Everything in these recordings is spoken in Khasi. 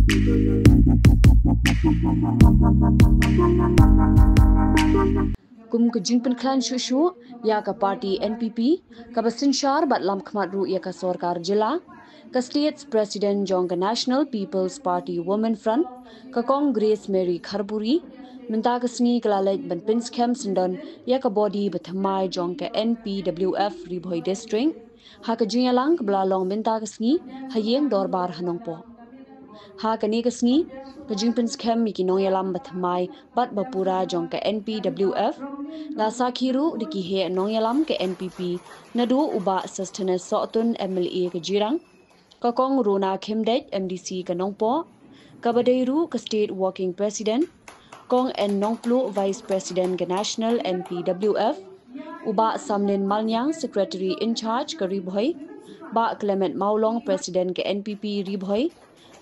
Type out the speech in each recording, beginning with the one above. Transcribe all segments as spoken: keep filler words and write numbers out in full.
Kum ka jingpynkhlaiñ shuh shuh ïa ka party N P P, kaba synshar bad lam khmat ruh ïa ka sorkar jylla, ka State President jong ka National People's Party Women Front, ka Kong Grace Mary Kharpuri, mynta ka sngi ka la leit ban pynskhem syndon ïa ka body ba thymmai jong ka N P W F Ri Bhoi District, ha ka jingïalang kaba la long mynta ka sngi ha ïing dorbar ha Nongpoh. Ha kane ka sngi, ka jingpynskhem ïa ki nongïalam ba thymmai bad ba pura jong ka N P W F la sakhi ruh da ki heh nongïalam ka N P P, naduh u Bah Sosthenes Sohtun, M L A ka Jirang, ka Kong Rona Khymdeit, M D C ka Nongpoh, kaba dei ruh ka State Working President, Kong N Nongpluh, Vice President ka National N P W F, u Bah Samlin Malniang, Secretary in Charge ka Ri Bhoi, Bah Clement Mawlong, President ka N P P Ri Bhoi,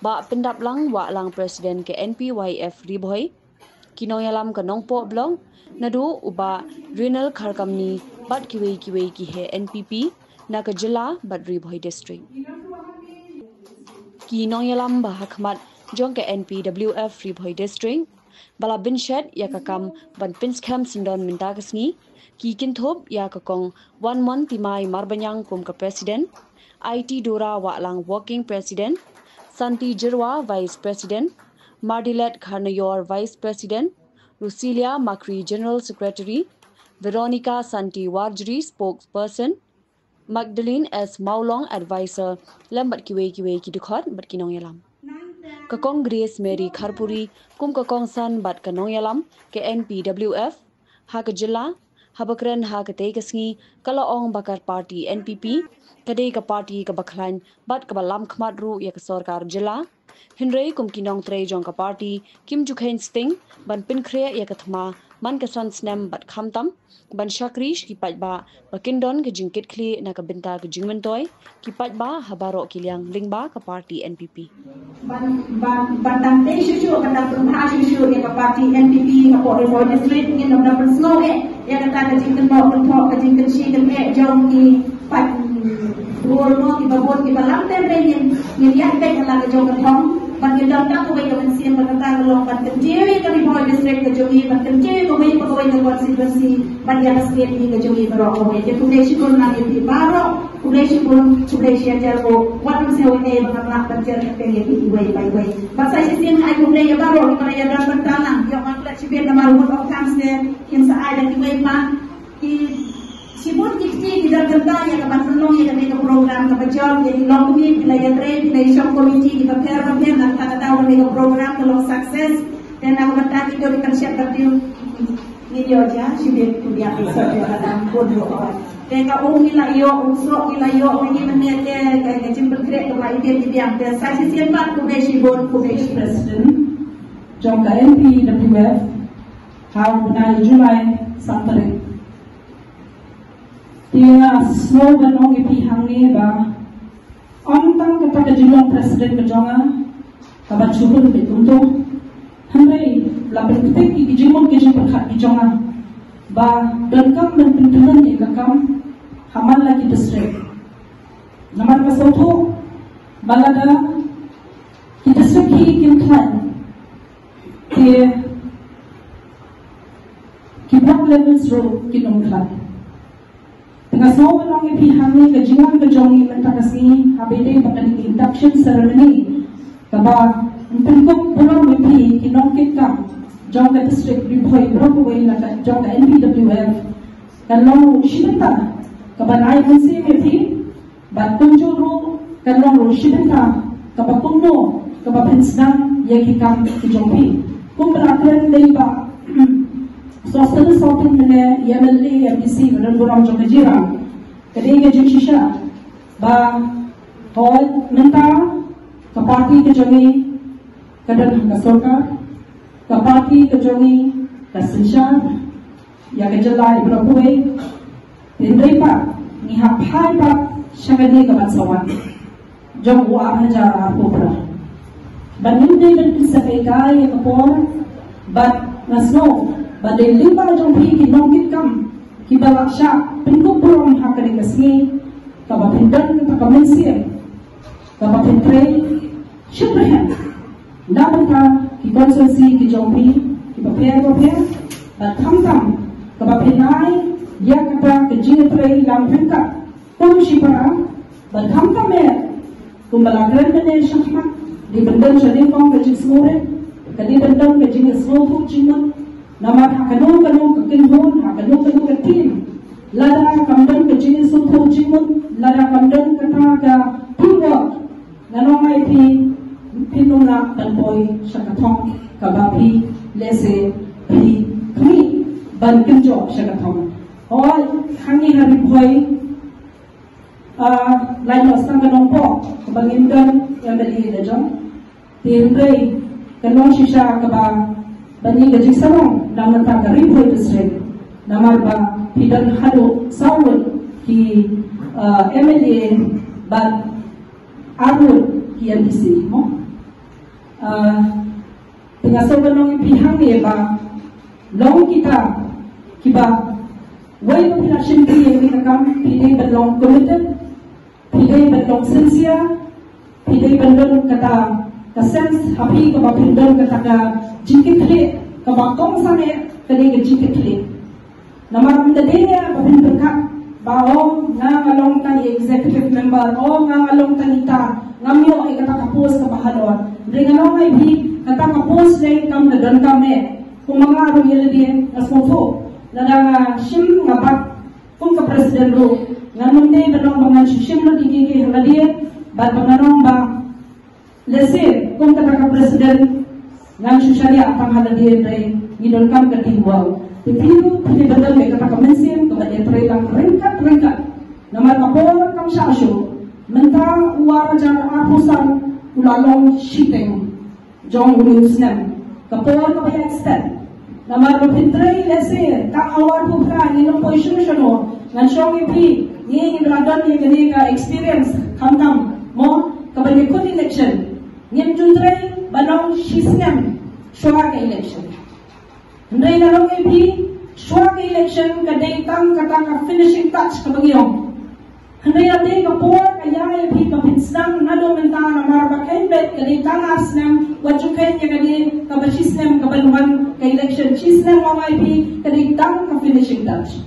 Bah Pyndaplang Wahlang, President ka N P Y F Ri Bhoi, ki nongïalam ka Nongpoh Block, naduh u Bah Rinal Kharkamni bad kiwei kiwei ki heh N P P na ka jylla bad Ri Bhoi District. Ki nongïalam ba ha khmat jong ka N P W F Ri Bhoi District, ba la bynshet ïa ka kam ban pynskhem syndon mynta ka sngi, ki kynthup ïa ka Kong Wanmon Timai Marbaniang kum ka President, Aiti Dora Wahlang, Working President, Santi Jyrwa, Vice President, Mardilet Kharnaior, Vice President, Rusilia Makri, General Secretary, Veronica Santi Warjri, Spokesperson, Magdalene S Mawlong, Advisor, lem bad kiwei kiwei ki dkhot bad ki nongïalam. Ka Kong Grace Mary Kharpuri kum ka kongsan bad ka nongïalam ka N P W F ha ka jylla, haba kren ha katei ka sngi, ka la ong ba ka party N P P ka dei ka party kaba khlaiñ bad kaba lam khmat ruh ïa ka sorkar jylla. Hynrei kum ki nongtrei jong ka party kim ju kheiñ sting ban pynkhreh ïa ka thma man ka san snem bad khamtam ban shakri sha ki paidbah ba kin don ka jingkitkhlieh na ka bynta ka jingmyntoi ki paidbah ha baroh ki liang lyngba ka party N P P. Ban, ban, ban tang tei shuh shuh, ban tang pynbha shuh shuh ïa ka party N P P hapoh Ri Bhoi District, ngin ym da pynsngew eh ïa kata ka jingkynnoh kynthoh, ka jingkynshi kyneh jong ki paid bun mo, kiba bun kiba lam, te hynrei ngin, ngin ïaid beit ha la ka jong ka thong bad ngin don tang kawei ka mynsiem, bad kata ka long ban kyntiew ïa ka Ri Bhoi District ka jong ngi, ban kyntiew ïa kawei pa kawei ka constituency bad ïa ka state ngi ka jong ngi baroh kawei. Te khublei shibun na ngi phi baroh, khublei shibun, khublei shihajar nguh. Wat ym sngew ine ba ngam lah ban jer kyrteng ïa phi iwei pa iwei. Bad sa shisien ai khublei ïa baroh kiba la ïadon bynta lang, ïoh ban klet shibit namar vote of thanks te kin sa ai da kiwei pat. Ki shibun ki kti ki don bynta ïa ka ban pynlong ïa kane ka program kaba jop, ïa ki longkmie, phi la ïatrei, phi la ïashong komiti kiba pher ba pher, na kata ka daw kane ka program ka long success. Te na ka bynta kito ki pynshep ka dei ngi ïoh ja shibit, phi ïa pynshep ïa ka dang bun ïoh. Te ka um ngi la ïoh, um soh ngi la ïoh, um ngi mynne te ka, ka jingpynkhreh kaba ïa phi biang. Te sa shisien pat khublei shibun, khublei shibun. President jong ka N P W F ha u bnai July san tarik. Te nga sngew ban ong ïa phi hangne ba ym tang kata ka jinglong president ka jong nga kaba shu pynbeit kumto. Hynrei la pynbeit ki, ki jingmut ki jingpyrkhat ki jong nga ba donkam ban pyntyllun ïa ka kam ha man la ki district. Namar nga sngewthuh ba lada ki district hi kin khlaiñ, te ki block levels ruh kin ym khlaiñ. Te nga sngew ban ong ïa phi hangne ka jingwan ka jong ngi mynta ka sngi haba ïadei bad kane ka induction ceremony kaba pynkup burom ïa phi ki nongkitkam jong ka district Ri Bhoi baroh kawei na ka jong ka N P W F. Ka long shi bynta kaba nai mynsiem ïa phi, bad kumjuh ruh ka long ruh shi bynta kaba kumno kaba pynsngew ïa ki kam ki jong phi. Kumba la kren dei ba Sosthenes Sohtun mynne ïa M L A, M D C, ka don burom jong ka Jirang. Ka dei ka jingshisha ba hooid mynta ka party ka jong ngi ka don ha ka sorkar, ka party ka jong ngi ka synshar ïa ka jylla ïa baroh kawei. Hynrei pat ngi hap phai pat sha kane ka ban sa wan jong u ar hajar arphew phra. Ba ngim dei ban pynsakai ïa ka por, bad nga sngew ba dei lyngba jong phi ki nongkitkam kiba la shah pynkup burom ha kane ka sngi, kaba phin don kata ka mynsiem kaba phin trei shitrhem Na bynta ki constituency ki jong phi kiba pher ba pher, bad khamtam kaba phi nai ïa kata ka jingïatreilang ryngkat kum shipara, bad khamtam eh kumba la kren mynne shakhmat, dei ban don sha nyngkong ka jingsngewrit, ka dei ban don ka jingsngewthuh jingmut. Namar ha kano kano ka kynhun, ha kano kano ka team, lada kam don ka jingsngewthuh jingmut, lada kam don kata ka teamwork, nga ong ïa phi, phin ym lah ban poi sha ka thong kaba phi lehse phi khmih ban kynjoh sha ka thong. Hooid, hangne ha Ri Bhoi, ah, lai noh tang ka Nongpoh kaba ngim don M L A la jong. Te hynrei ka long shisha kaba ban ïa ka jingsarong na bynta ka Ri Bhoi District. Namar ba phi don haduh saw ngut ki, ah, M L A bad ar ngut ki M D C, mo? Ah, te nga sngewbha ban ong ïa phi hangne ba long kita kiba wei ba phi la shim ïa kane ka kam, phi dei ban long committed, phi dei ban long sincere, phi dei ban don kata ka sense ha phi kaba phin don kata ka jingkitkhlieh kaba kongsan eh, ka dei ka jingkitkhlieh. Namar ym da dei ïa ba phin pyrkhat ba, oh, nga nga long tang executive member, oh, nga nga long tang ita, ngam ïoh ïa kata ka post kaba halor. Hynrei nga ong ïa phi, kata ka post dei kam da donkam eh. Kum ma nga ruh ïa lade nga sngewthuh, lada nga shim nga bat kum ka president ruh, ngan ym dei ban ong ba ngan shu shim lut ïa kine ha lade, bad ba ngan ong ba lehse kum kata ka president ngan shu shaniah tang ha lade, hynrei ngi donkam ka teamwork. Te phi ruh phi dei ban don ïa kata ka mynsiem kaba ïatreilang ryngkat ryngkat. Namar ka por kam shah shuh, mynta u ar hajar arphew san u la long shiteng jong une u snem. Ka por kaba ïa extend. Namar ba phin trei lehse tang ha u arphew phra, ngin ym poi shuh shano. Ngan shong ïa phi, ngi ngi la don ïa kane ka experience khamtam, mo, kaba ïa kut election. Ngim ju trei ban long shi snem shuwa ka election. Hynrei nga ong ïa phi, shuwa ka election ka dei tang kata ka finishing touch kaba ngi ong. Hynrei lada ka por ka ïa ïa phi ba phin sdang naduh mynta, namar ba kheiñ beit ka dei tang ar snem, wat ju kheiñ ïa kane kaba shi snem kaban wan ka election. Shi snem, nga ong ïa phi, ka dei tang ka finishing touch.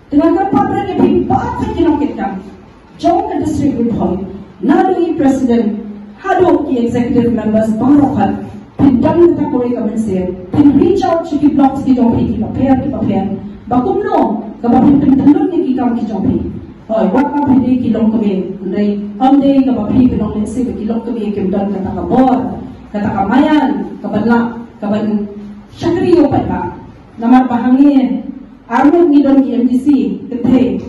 Te nga kyrpad ïa phi baroh ki nongkitkam jong ka district Ri Bhoi, naduh i president haduh ki executive members baroh, phin don kata kawei ka mynsiem, phin reach out sha ki blocks ki jong phi kiba pher kiba pher, ba kumno kaba phin pyntyllun ïa ki kam ki jong phi. Hooid, wat la phi dei ki longkmie, hynrei ym dei kaba phi phin long lehse ba ki longkmie kim don kata ka bor, kata ka maïan kaban lah, kaban shakri ïa u paidbah. Namar ba hangne ar ngut ngi don ki M D C, kynthei,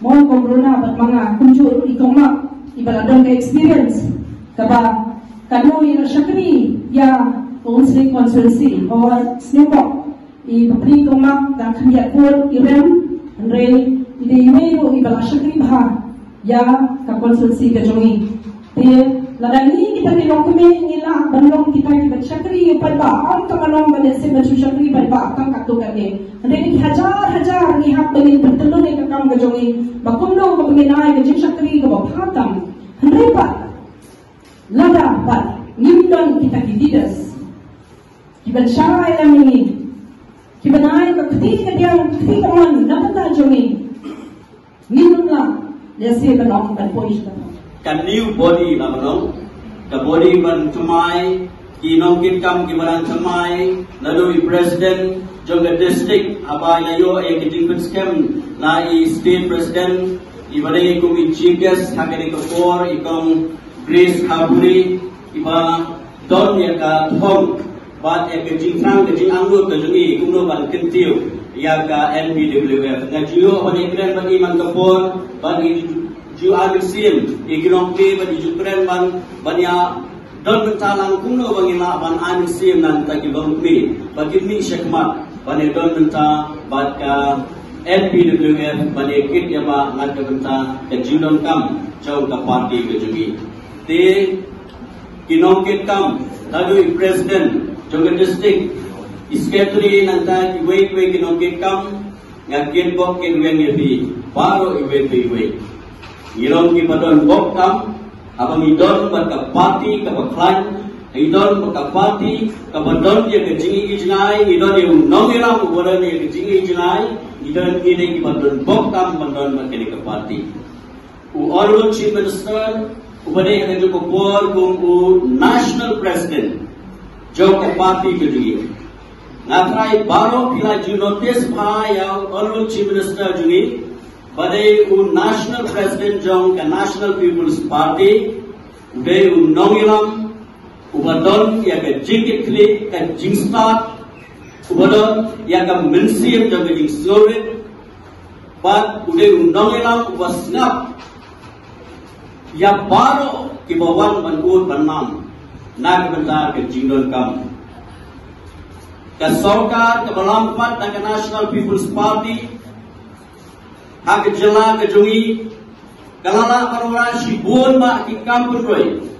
mo, Kong Rona bad ma nga, kumjuh ruh i Kong Mak iba la don ka experience kaba ka nong ïa la shakri ïa ka Umsning constituency, Hooid, Sniawbhalang. I bapli Kong Mak dang khyndiat vote i rem, hynrei i dei iwei ruh iba la shakri bha ïa ka constituency ka jong i. Te lada ngi kita ki longkmie ngi lah ban long kita kiba shakri ïa u paidbah, ym tang ban long ba lehse ban shu shakri paidbah tang katto katne. Hynrei ki hajar hajar ngi hap ban ngin pyntyllun ïa ka kam ka jong i, ba kumno kaba ngin ai ka jingshakri kaba bha tam. Hynrei pat lada pat ngim don kita ki leaders kiban shai lem ïa ngi, kiban ai ka kti ka diang, kti ka mon na bynta jong ngi, ngin ym lah lehse ban ong ban poi sha ka thong. Ka new body la ban ong, ka body ban thymmai, ki nongkitkam kiba dang thymmai, naduh i president jong ka district, haba la ïoh ïa ka jingpynskhem na i state president, iba dei kum i chief guest ha kane ka por, i Kong Grace Khaburi, iba don ïa ka thong bad ïa ka jingthrang ka jingangnud ka jong i kumno ban kyntiew ïa ka N P W F. Nga ju ïoh ban ïakren bad i man ka por, bad i ju ai mynsiem ïa ki longkmie, bad i ju kren ban, ban ïa don bynta lang kumno ba ngin lah ban ai mynsiem na ka bynta ki longkmie ba kin mih shakhmat ban ïa don bynta bad ka N P W F, ban ïa kit ïa ba na ka bynta ka jingdonkam jong ka party ka jong i. Te ki nongkitkam, naduh i president jong ka district, i secretary, nangta kiwei kiwei ki nongkitkam, nga kit bok kit weng ïa phi baroh iwei pa iwei. Ngi long kiba don bok tam haba ngi don bad ka party kaba khlaiñ, Ngi don bad ka party kaba don ïa ka jingïohi jngai, ngi don ïa u nongïalam uba don ïa ka jingïohi jngai, ngi don, ngi dei kiba don bok kam ban don bad kane ka party. U Honorable Chief Minister uba dei ha kajuh ka por kum u National President jong ka party ka jong ngi. Nga trai baroh phi la ju notice bha ïa u Honorable Chief Minister jong ngi, ba dei u National President jong ka National People's Party, u dei u nongïalam uba don ïa ka jingkitkhlieh, ka jingstad, uba don ïa ka mynsiem jong ka jingsngewrit, bad u dei u nongïalam uba sngap ïa baroh kiba wan ban bud ban nam na ka bynta ka jingdonkam. Ka sorkar kaba lam pat na ka National People's Party ha ka jylla ka jong ngi ka la lah ban wanrah shibun bha ki kam pynroi.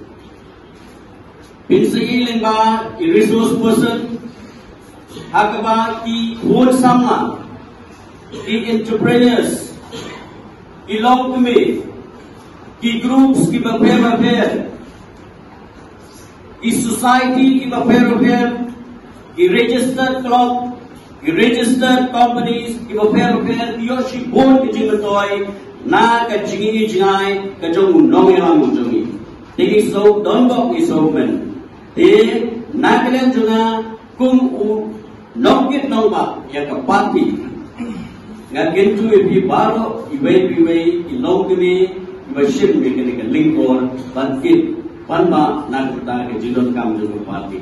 Pynsngewthuh lyngba i resource person, ha kaba ki khun samla, ki entrepreneurs, ki longkmie, ki groups kiba pher bapher, ki society kiba pher bapher, ki registered club, ki registered companies kiba pher bapher, ki ïoh shibun ki jingmyntoi na ka jingïohi jngai ka jong u nongïalam u jong ngi. Te ngi sngewdon bok, ngi sngewkmen. Te na ka liang jong nga kum u nongkit nongbah ïa ka party, nga kyntu ïa phi baroh, iwei pa iwei, i longkmie, iba shim ïa kane ka lyngkor ban kit, ban bah na ka bynta ka jingdonkam jong ka party.